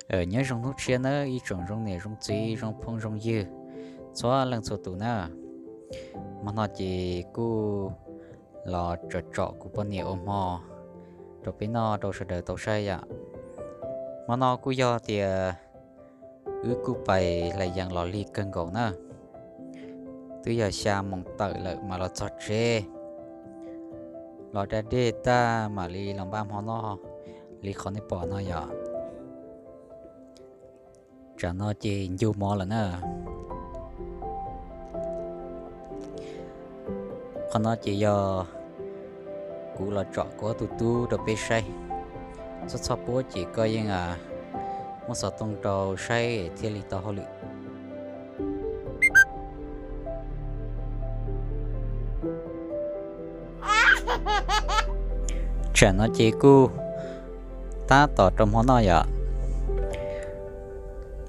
Nyob zoo hnub tshiab nawb ib tsoom zoo niam zoo txiv zoo phooj zoo ywg txhua leej txhua tus na. Hmo no ces kuj los tsom tsom kuv poj niam ua hmo rau peb noj rau sawv daws tau saib yom. Hmo no kuj yog tias wb kuj pais hlais yees los lig kawg nkaus na, twb yog xya moos tawm lawm mas los txog tsev, los da dej tag mam li los npaj hmo noj li qhov nej pom no yom. Tsam no ces ncu mov lawm na. Qhov no ces yog kuv los tsom kuv ob tug tub rau peb saib. Txhob txhob puab ces koj yeej muab xov tooj rau saib thiaj li tau hauj lwm. Tsam no ces kuj tab tom rau hmo noj yom.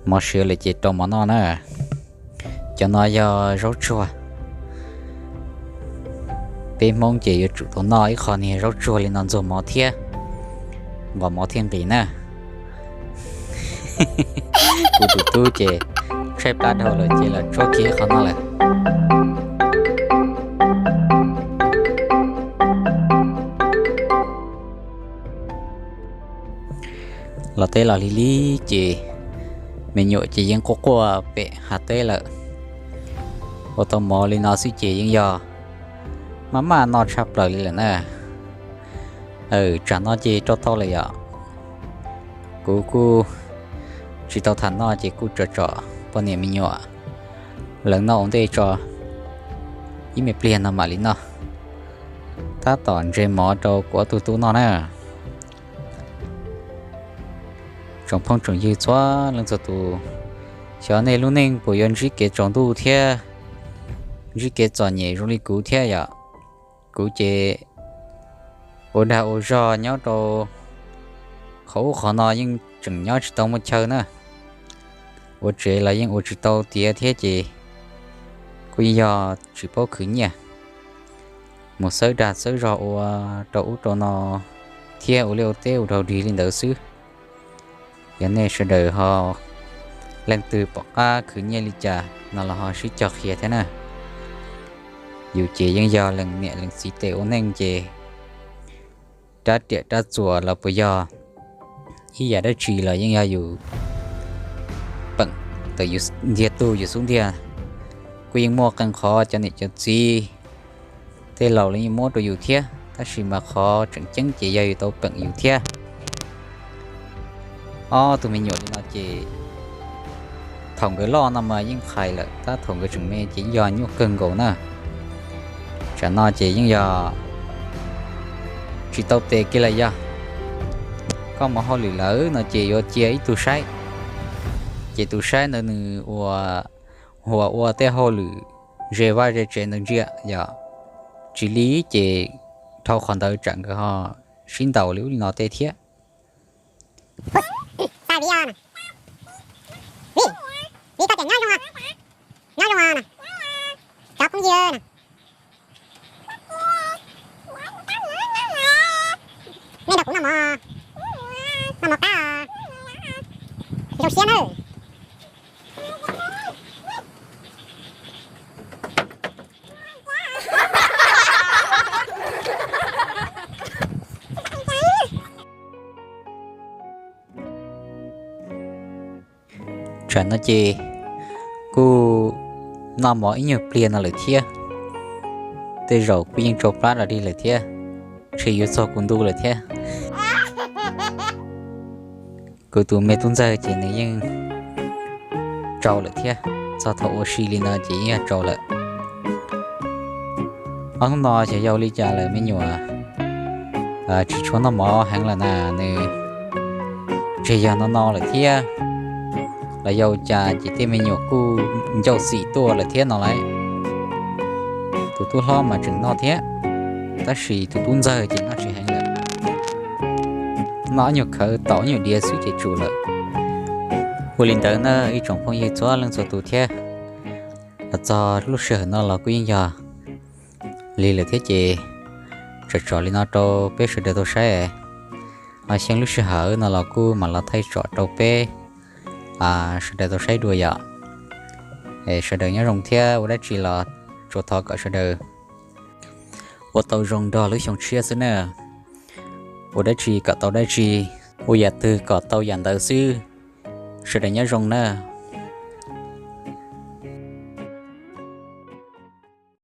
Mov siav lawm ces rau mov noj na. Cov no yog zaub tsuag. Peb Hmoob ces yuav tsum tau noj ib qho niag zaub tsuag li no ntxuag mov thiab, nqos mov thiaj nqis na. Kuv tus tub ces tshaib plab dhau lawm ces los tsuab kiag ib qho noj lawm. Los teb los lig lig ces me nyuam ces yeej quaj quaj pem hav teb lawm. Ua tau mov li no xwb ces yeej yog maj maj noj tshaj plaws li lawm na. Tsam no ces rau tau lawm yom. Kuv kuj tsis tau tham noj ces kuj tsom tsom poj niam me nyuam, lawv noj ua ntej tso, ib me pliag no mam li noj. Tab tom ntse mov rau kuv ob tug tub noj na. Tsoom phooj tsoom ywg txhua leej txhua tus, xyov nej lub neej puas yuav ntsib kev tsaus ntuj thiab ntsib kev txom nyem zoo li kuv thiab yom. Kuv ces ua dag ua zog nyob rau qhov ub qhov no yeej tseem nyob tsis tau muaj chaw na. Ua tsev los yeej ua tsis tau tiav thiab ces kuj yog tsis paub khwv nyiaj, mus xawb dag xawb zog ua rau ub rau no thiab ua liaj ua teb ua raug dig li ntawd xwb. Yog nej sawv daws ho leej twg pom qab khwv nyiaj li cas no los ho sib cog qhia thiab na. Yus ces yeej yog leej niam leej txiv tes ua neej ces rab riam rab txuas los puas yog ib yam dab tsi los yeej yog yus peem ntawm yus ntiag tug yus xub ntiag. Kuj yeej muaj qee qhov cov niam cov txiv tej laus los yeej muab rau yus thiab, tab sis mas qhov tseem ceeb ces yog yus tau peem yus thiab. Ob tug me nyuam li no ces thaum nkawd loj no mas yeej qhais lawm, tab thaum nkawd tseem me ces yeej yog nyuaj kawg nkaus na. Tsam no ces yeej yog tsis tau tes kiag lawm yog. Koj mus hauj lwm lawm no ces yuav cia ib tug saib, ces tus saib ntawd nws ua, ua ua tej hauj lwm ze vaj ze tsev ntawd ntsia yom. Tsis li ces dhau qhov ntawd tsam nkawd ho sib ntaus li ub li no tej thiab. Xa Vim os, Vim, Vim koj tias nyob zoo, nyob zoo os, cov phooj ywg na. Nej nrog kuv noj mov, noj mov qab, zoo siab nawb. Tsam no ces kuj noj mov ib nyuag pliag no lawm thiab, tej zaum kuj yeej tsau plab los dig lawm thiab, ntshe yuav txog kuv ntu lawm thiab. Kuv tus me tub ntxawg ces nws yeej tsau lawm thiab, txog thaum ua si li no ces yeej yog tsau lawm. Ob hnub no xyov yog ua li cas lawm me nyuam tsis tshua noj mov heev lawm na, nws ntshe yog no no lawm thiab los yog ua cas ces tej me nyuam kuj ncauj xim tuaj lawm thiab no lauj. Tus tub hlob mas tseem noj thiab, tab sis tus tub ntxawg ces noj tsis heev lawm. Noj ib nyuag khawv, taus ib nyuag diav xwb ces tsum lawm. Ua li ntawd na ib tsoom phooj ywg txhua leej txhua tus thiab, los txog lub sij hawm no los kuj yeej yog lig lawm thiab ces tsom tsom li no rau peb sawv daws tau saib. Ho xyeej lub sij hawm no los kuj mam los thaij tsom rau peb sawv daws tau saib dua yom. Sawv daws nyob zoo thiab ua dab tsi los tsuas thov kom sawv daws ua tau zoo nrog lub xyoo tshiab xwb na. Ua dab tsi kom tau dab tsi, ua yam twg kom tau yam ntawd xwb. Sawv daws nyob zoo na.